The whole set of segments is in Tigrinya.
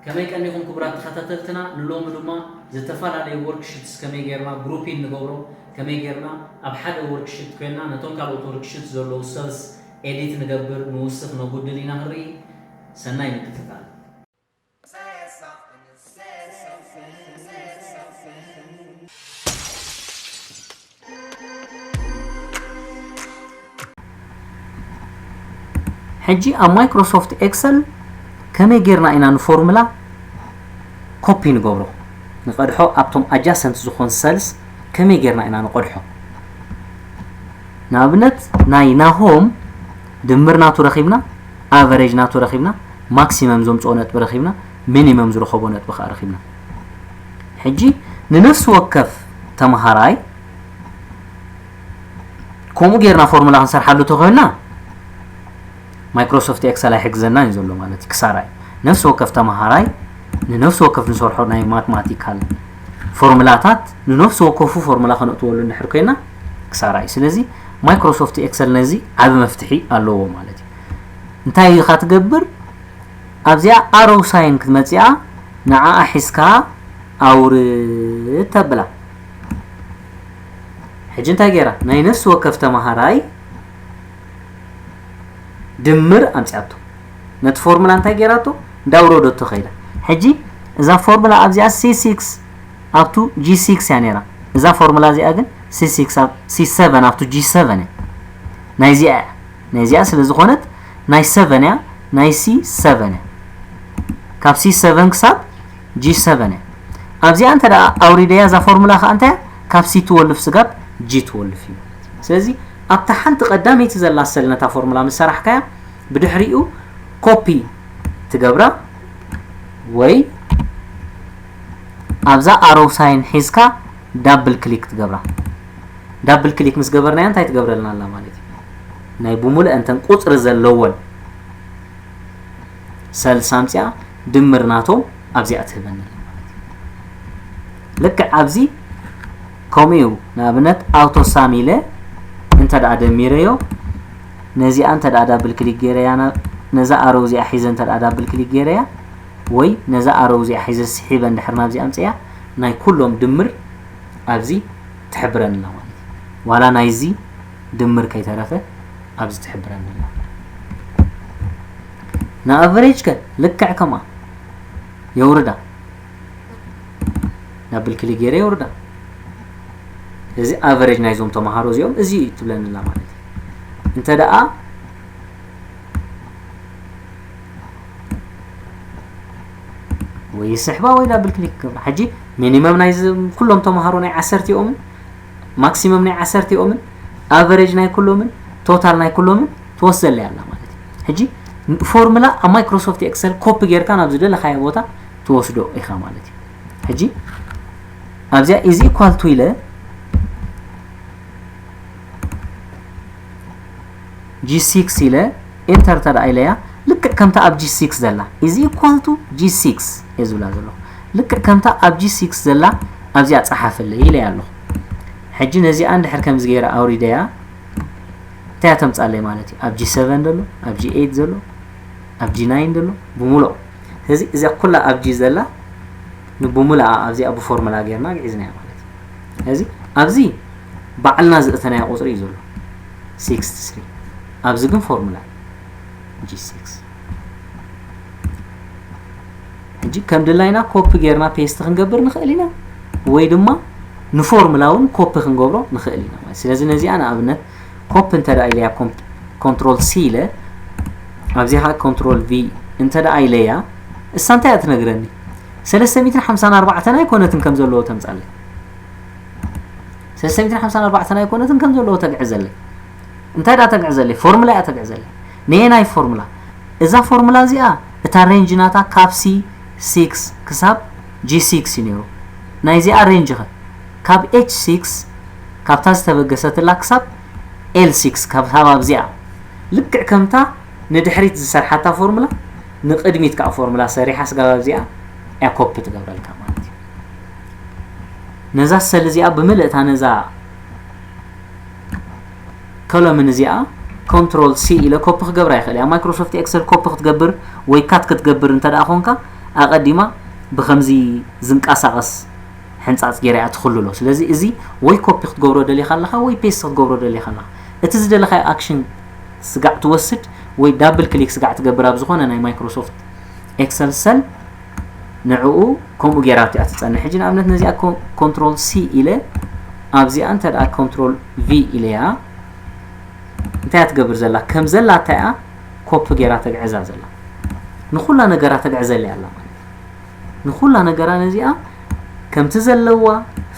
ከመይ ቀኒኹም ክቡራት ተኸታተልትና? ንሎሚ ድማ ዝተፈላለዩ ወርክሽትስ ከመይ ጌርና ግሩፒን ንገብሮ፣ ከመይ ጌርና ኣብ ሓደ ወርክሽት ኮይና ነቶም ካልኦት ወርክሽት ዘለዉ ሰልስ ኤዲት ንገብር፣ ንውስኽ፣ ነጉድል ኢና ክንርኢ። ሰናይ ምክትታል። ሕጂ ኣብ ማይክሮሶፍት ኤክሰል ከመይ ጌርና ኢና ንፎርሙላ ኮፒ ንገብሮ? ንቐድሖ ኣብቶም ኣጃሰንት ዝኾን ሰልስ ከመይ ጌርና ኢና ንቐድሖ? ንኣብነት ናይ ናሆም ድምር ናቱ ረኺብና፣ ኣቨሬጅ ናቱ ረኺብና፣ ማክሲመም ዘምፅኦ ነጥቢ ረኺብና፣ ሚኒመም ዝረኸቦ ነጥቢ ከዓ ረኺብና። ሕጂ ንነፍሲ ወከፍ ተምሃራይ ከምኡ ጌርና ፎርሙላ ክንሰርሓሉ ተኾይንና ማይክሮሶፍት ኤክሰል ኣይሕግዘና እዩ ዘሎ ማለት እዩ፣ ክሳራ እዩ። ነፍሲ ወከፍ ተምሃራይ ንነፍሲ ወከፍ ንሰርሖ ናይ ማትማቲካል ፎርሙላታት ንነፍሲ ወከፉ ፎርሙላ ከነእትወሉ እንድሕር ኮይና ክሳራ እዩ። ስለዚ ማይክሮሶፍት ኤክሰል ነዚ ዓቢ መፍትሒ ኣለዎ ማለት እዩ። እንታይ ኢኻ ትገብር? ኣብዚኣ ኣሮው ሳይን ክትመፅኣ ንዓኣ ሒዝካ ኣውርድ ተብላ። ሕጂ እንታይ ገይራ? ናይ ነፍሲ ወከፍ ተምሃራይ ድምር ኣምፅኣቶ። ነቲ ፎርሙላ እንታይ ገይራቶ? እንዳውረደቶ ከይዳ። ሕጂ እዛ ፎርሙላ ኣብዚኣ ሲ ሲክስ ኣብቱ ጂ ሲክስ እያ ነይራ። እዛ ፎርሙላ እዚኣ ግን ሲ ሲክስ ኣብ ሲ ሰቨን ኣብቱ ጂ ሰቨን እያ። ናይዚኣ እያ። ናይዚኣ ስለ ዝኾነት ናይ ሰቨን እያ፣ ናይ ሲ ሰቨን እያ። ካብ ሲ ሰቨን ክሳብ ጂ ሰቨን እያ። ኣብዚኣ እንተ ደኣ ኣውሪደያ እዛ ፎርሙላ ከኣ እንታይ እያ? ካብ ሲ ትወልፍ ስጋብ ጂ ትወልፍ እዩ። ስለዚ ኣብታ ሓንቲ ቀዳመይቲ ዘላ ሰል ነታ ፎርሙላ ምስ ሰራሕካያ ብድሕሪኡ ኮፒ ትገብራ ወይ ኣብዛ ኣሮው ሳይን ሒዝካ ዳብል ክሊክ ትገብራ። ዳብል ክሊክ ምስ ገበርናያ እንታይ ትገብረልና ኣላ ማለት እዩ? ናይ ብሙሉእ እንተን ቁፅሪ ዘለወን ሰልስ ኣምፅኣ ድምር ናቶም ኣብዚኣ ትህበኒ ኣላ ማለት እዩ። ልክዕ ኣብዚ ከምኡ እዩ። ንኣብነት ኣውቶ ሳም ኢለ እንተ ደኣ ደሚረዮ ነዚኣ እንተ ደኣ ዳብል ክሊክ ገይረያ ና-፣ ነዛ ኣሮው እዚኣ ሒዘ እንተ ደኣ ዳብል ክሊክ ገይረያ ወይ ነዛ ኣሮው እዚኣ ሒዘ ስሒበ እንድሕር ናብዚ ኣምፅያ ናይ ኩሎም ድምር ኣብዚ ትሕብረኒ ኣላ ማለት እዩ። ዋላ ናይዚ ድምር ከይተረፈ ኣብዚ ትሕብረኒ ኣላ። ንኣቨሬጅ ከ ልክዕ ከምኣ የውርዳ። ዳብል ክሊክ ገይረ የውርዳ። እዚ ኣቨሬጅ ናይዞም ተምሃሮ እዚኦም እዚ እዩ ትብለኒ ኣላ ማለት እዩ። እንተ ደኣ ወይ ይስሕባ ወይ ዳብል ክሊክ ክገብራ። ሕጂ ሚኒመም ናይ ኩሎም ተምሃሮ ናይ ዓሰርቲኦምን ማክሲመም ናይ ዓሰርቲኦምን ኣቨሬጅ ናይ ኩሎምን ቶታል ናይ ኩሎምን ትወስደለይ ኣላ ማለት እዩ። ሕጂ ፎርሙላ ኣብ ማይክሮሶፍት ኤክሰል ኮፒ ጌርካ ናብ ዝደለኻዮ ቦታ ትወስዶ ኢኻ ማለት እዩ። ሕጂ ኣብዚኣ ኢዝ ኢኳል ቱ ኢለ ጂ ሲክስ ኢለ ኤንተር እንተ ደኣ ኢለያ ልክዕ ከምታ ኣብ ጂ ሲክስ ዘላ ኢዝ ኢኳል ቱ ጂ ሲክስ እየ ዝብላ ዘለኹ። ልክዕ ከምታ ኣብ ጂ ሲክስ ዘላ ኣብዚኣ ጸሓፈለይ ኢለያ ኣለኹ። ሕጂ ነዚኣ እንድሕር ከምዚ ገይረ ኣውሪደያ እንታይ እያ ተምጻለይ ማለት እዩ? ኣብ ጂ ሰቨን ዘሎ፣ ኣብ ጂ ኤይት ዘሎ፣ ኣብ ጂ ናይን ዘሎ ብምሉእ። ስለዚ እዚኣ ኩላ ኣብ ጂ ዘላ ንብምሉኣ ኣብዚኣ ብፎርሙላ ጌርና ግዒዝናያ ማለት እዩ። ስለዚ ኣብዚ ባዕልና ዘእተናዮ ቁጽሪ እዩ ዘሎ ሲክስቲ ስሪ። ኣብዚ ግን ፎርሙላ ጂ ሲክስ። ሕጂ ከም ድላይና ኮፒ ጌርና ፔስት ክንገብር ንኽእል ኢና፣ ወይ ድማ ንፎርሙላ እውን ኮፒ ክንገብሮ ንኽእል ኢና ማለት። ስለዚ ነዚኣ ንኣብነት ኮፒ እንተ ደኣ ኢለያ ኮን-፣ ኮንትሮል ሲ ኢለ፣ ኣብዚኣ ኸዓ ኮንትሮል ቪ እንተ ደኣ ኢለያ፣ እሳ እንታይ እያ ትነግረኒ? ሰለስተ ሚእትን ሓምሳን ኣርባዕተን ኣይኮነትን ከም ዘለዎ ተምጻለይ። ሰለስተ ሚእትን ሓምሳን ኣርባዕተን ኣይኮነትን ከም ዘለዎ ተግዕዘለይ። እንታይ ደኣ ተግዕዘለይ? ፎርሙላ እያ ተግዕዘለይ። ነየናይ ፎርሙላ? እዛ ፎርሙላ እዚኣ እታ ሬንጅ ናታ ካብ ሲ ሲክስ ክሳብ ጂ ሲክስ እዩ ነይሩ። ናይዚኣ ሬንጅ ኸ? ካብ ኤች ሲክስ ካብታ ዝተበገሰትላ ክሳብ ኤል ሲክስ ካብ ኣብዚኣ። ልክዕ ከምታ ንድሕሪት ዝሰርሓታ ፎርሙላ ንቕድሚት ከዓ ፎርሙላ ሰሪሓ ስጋብ ኣብዚኣ እያ ኮፒ ትገብረልካ ማለት እዩ። ነዛ ሰል እዚኣ ብምልእታ ነዛ ኮለምን እዚኣ ኮንትሮል ሲ ኢለ ኮፒ ክገብራ ይኽእል እያ። ማይክሮሶፍት ኤክሰል ኮፒ ክትገብር ወይ ካት ክትገብር እንተ ደኣ ኾንካ ኣቐዲማ ብኸምዚ ዝንቀሳቐስ ሕንጻጽ ገይራ እያ ትኽልሎ። ስለዚ እዚ ወይ ኮፒ ክትገብሮ ደሊኻ ኣለኻ ወይ ፔስት ክትገብሮ ደሊኻ ኣለኻ። እቲ ዝደለኻዮ ኣክሽን ስጋዕ ትወስድ ወይ ዳብል ክሊክ ስጋዕ ትገብር ኣብ ዝኾነ ናይ ማይክሮሶፍት ኤክሰል ሰል ንዕኡ ከምኡ ገይራቶ እያ ትጸንሕ። ሕጂ ንኣብነት ነዚኣ ኮንትሮል ሲ ኢለ ኣብዚኣ እንተ ደኣ ኮንትሮል ቪ ኢለያ እንታይ እያ ትገብር ዘላ? ከም ዘላታ እያ ኮፒ ገይራ ተግዕዛ ዘላ። ንኹላ ነገራ ተግዕዘላ እያ ኣላ ማለት እዩ። ንኹላ ነገራ ነዚኣ ከምቲ ዘለዋ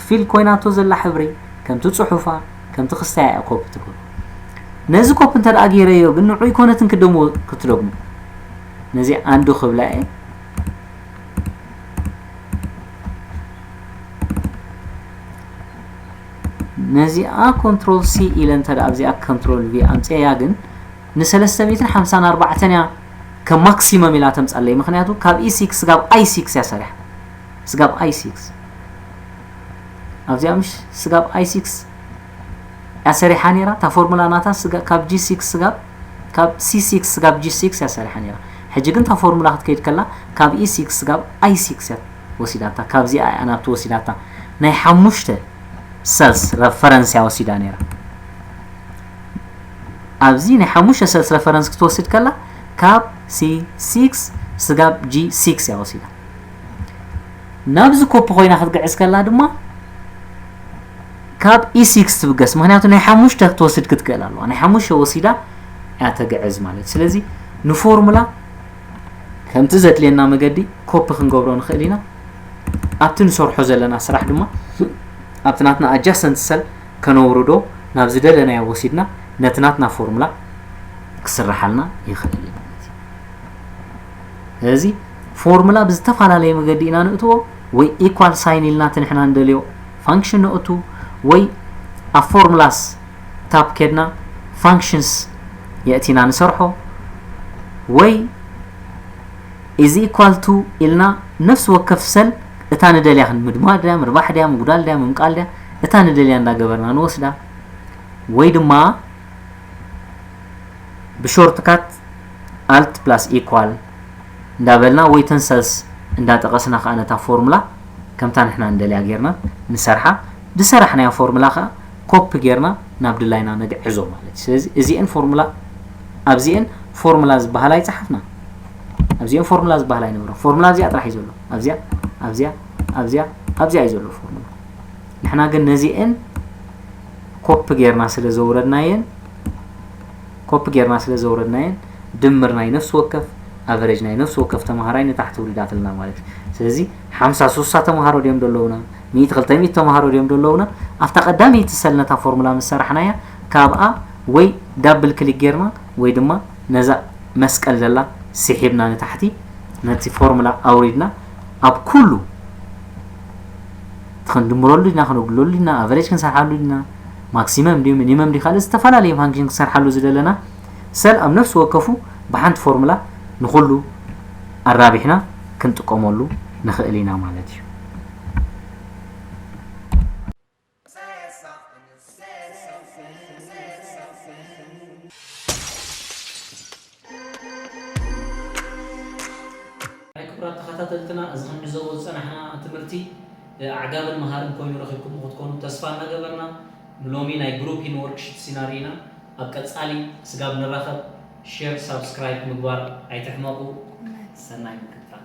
ፊል ኮይናቶ ዘላ ሕብሪ፣ ከምቲ ጽሑፋ፣ ከምቲ ክስታያ እያ ኮፒ ትገብሮ። ነዚ ኮፒ እንተ ደኣ ገይረዮ ግን ንዑ ኣይኮነትን ክደግሞ ክትደግሞ። ነዚ ኣንዱ ክብላ እየ። ነዚኣ ኮንትሮል ሲ ኢለ እንተ ደኣ ኣብዚኣ ኮንትሮል ቪ ኣምፅኤያ ግን ንሰለስተ ሚእትን ሓምሳን ኣርባዕተን እያ ከም ማክሲመም ኢላ ተምፃለይ። ምክንያቱ ካብ ኢ ሲክስ ስጋብ ኣይ ሲክስ እያ ሰሪሓ። ስጋብ ኣይ ሲክስ ኣብዚኣ ምሽ ስጋብ ኣይ ሲክስ እያ ሰሪሓ ነይራ። እታ ፎርሙላ ናታ ስጋ- ካብ ጂ ሲክስ ስጋብ ካብ ሲ ሲክስ ስጋብ ጂ ሲክስ እያ ሰሪሓ ነይራ። ሕጂ ግን እታ ፎርሙላ ክትከይድ ከላ ካብ ኢ ሲክስ ስጋብ ኣይ ሲክስ እያ ወሲዳታ። ካብዚኣ እያ ናብቲ ወሲዳታ። ናይ ሓሙሽተ ሰልስ ረፈረንስ እያ ወሲዳ ነይራ። ኣብዚ ናይ ሓሙሽተ ሰልስ ረፈረንስ ክትወስድ ከላ ካብ ሲ ሲክስ ስጋብ ጂ ሲክስ እያ ወሲዳ። ናብዚ ኮፒ ኮይና ክትግዕዝ ከላ ድማ ካብ ኢ ሲክስ ትብገስ። ምክንያቱ ናይ ሓሙሽተ ክትወስድ ክትክእል ኣለዋ። ናይ ሓሙሽተ ወሲዳ እያ ተግዕዝ ማለት። ስለዚ ንፎርሙላ ከምቲ ዘድልየና መገዲ ኮፒ ክንገብሮ ንኽእል ኢና። ኣብቲ ንሰርሖ ዘለና ስራሕ ድማ ኣብቲ ናትና ኣጃሰንት ሰል ከነውርዶ ናብ ዝደለናዮ ወሲድና ነቲ ናትና ፎርሙላ ክስርሓልና ይኽእል እዩ ማለት እዩ። ስለዚ ፎርሙላ ብዝተፈላለየ መገዲ ኢና ንእትዎ፣ ወይ ኢኳል ሳይን ኢልና እቲ ንሕና ንደልዮ ፋንክሽን ነእቱ፣ ወይ ኣብ ፎርሙላስ ታብ ኬድና ፋንክሽንስ የእቲና ንሰርሖ፣ ወይ ኢዝ ኢኳል ቱ ኢልና ነፍሲ ወከፍ ሰል እታ ንደልያ፣ ምድማር ድያ፣ ምርባሕ ድያ፣ ምጉዳል ድያ፣ ምምቃል ድያ፣ እታ ንደልያ እንዳገበርና ንወስዳ፣ ወይ ድማ ብሾርትካት ኣልት ፕላስ ኢኳል እንዳበልና ወይ ተን ሰልስ እንዳጠቐስና ከዓ ነታ ፎርሙላ ከምታ ንሕና እንደልያ ጌርና ንሰርሓ። ዝሰራሕናዮ ፎርሙላ ከዓ ኮፒ ጌርና ናብ ድላይና ነግዕዞ ማለት እዩ። ስለዚ እዚአን ፎርሙላ ኣብዚአን ፎርሙላ ዝበሃላ ይፀሓፍና። ኣብዚአን ፎርሙላ ዝበሃላ ኣይነበረ። ፎርሙላ ኣብዚኣ ጥራሕ እዩ ዘሎ። ኣብዚኣ ኣብዚኣ ኣብዚኣ ኣብዚኣ እዩ ዘሎ ፎርሙላ። ንሕና ግን ነዚአን ኮፒ ጌርና ስለ ዘውረድናየን ኮፒ ጌርና ስለ ዘውረድናየን ድምር ናይ ነፍሲ ወከፍ ኣቨሬጅ ናይ ነፍሲ ወከፍ ተምሃራይ ንታሕቲ ውሪዳትልና ማለት እዩ። ስለዚ ሓምሳ ሱሳ ተምሃሮ ድዮም ዘለውና፣ ሚእቲ ክልተ ሚእቲ ተምሃሮ ድዮም ዘለውና፣ ኣብታ ቀዳመይቲ ሰል ነታ ፎርሙላ ምስ ሰራሕናያ ካብኣ ወይ ዳብል ክሊክ ጌርና ወይ ድማ ነዛ መስቀል ዘላ ስሒብና ንታሕቲ ነቲ ፎርሙላ ኣውሪድና ኣብ ኩሉ ክንድምረሉ ዲና፣ ክነጉድለሉ ዲና፣ ኣቨሬጅ ክንሰርሓሉ ዲና፣ ማክሲመም ድዩ ሚኒመም ድዩ ካልእ ዝተፈላለየ ፋንክሽን ክንሰርሓሉ ዝደለና ሰል ኣብ ነፍሲ ወከፉ ብሓንቲ ፎርሙላ ንኹሉ ኣራቢሕና ክንጥቀመሉ ንኽእል ኢና ማለት እዩ። ናይ ክቡራት ተኸታተልትና፣ እዚ ክንዕዘቦ ዝጸናሕና ትምህርቲ ኣዕጋብን መሃርን ኮይኑ ረኺብኩሞ ክትኮኑ ተስፋ እናገበርና፣ ንሎሚ ናይ ግሩፕ ኢን ወርክሺት ሲናሪና ኣብ ቀጻሊ ስጋብ ንራኸብ ሼር ሳብስክራይብ ምግባር ኣይትሕመቑ። ሰናይ ምክትታል።